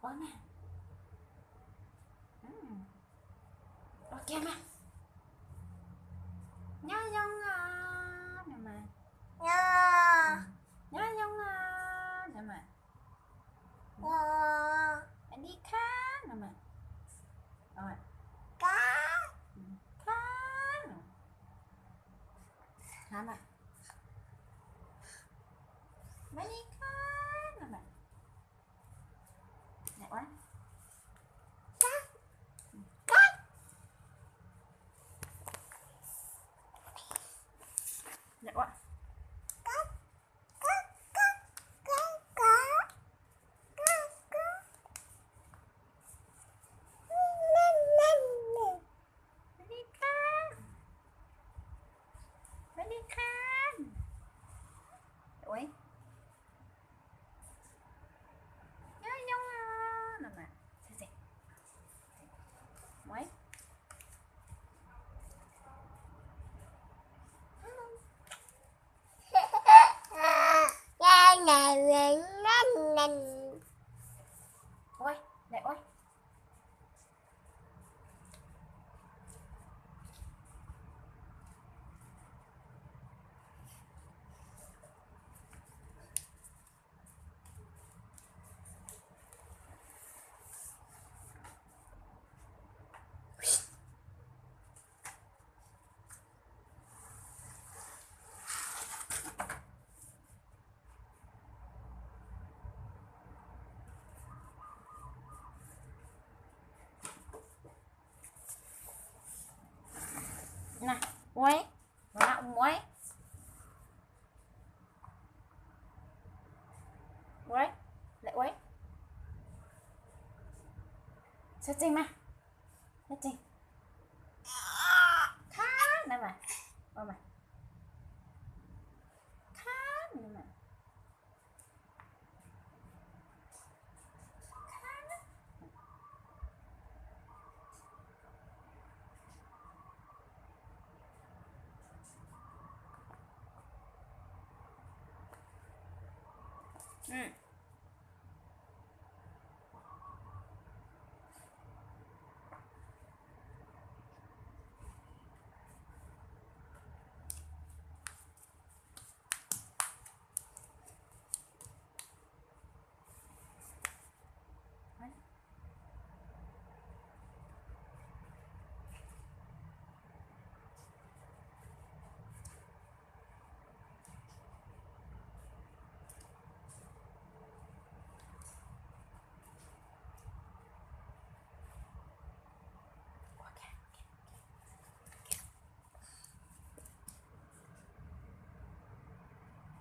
Ua na. Ua kiag mas. Nyob zoo os no mas. Nyob zoo os no mas. Nyob li khab no mas. Khab no. Khab mas. Nyob li khab no mas. Ua. Ua. Ua li khab. Ua li khab. Ua. Nyob zoo os no mas. Ua. Ua, ua. Na, ua, ua, ua. Ua, lawm ua. Sawv tsees mas, sawv tsees. Khab na mas, ua mas. Khab na mas.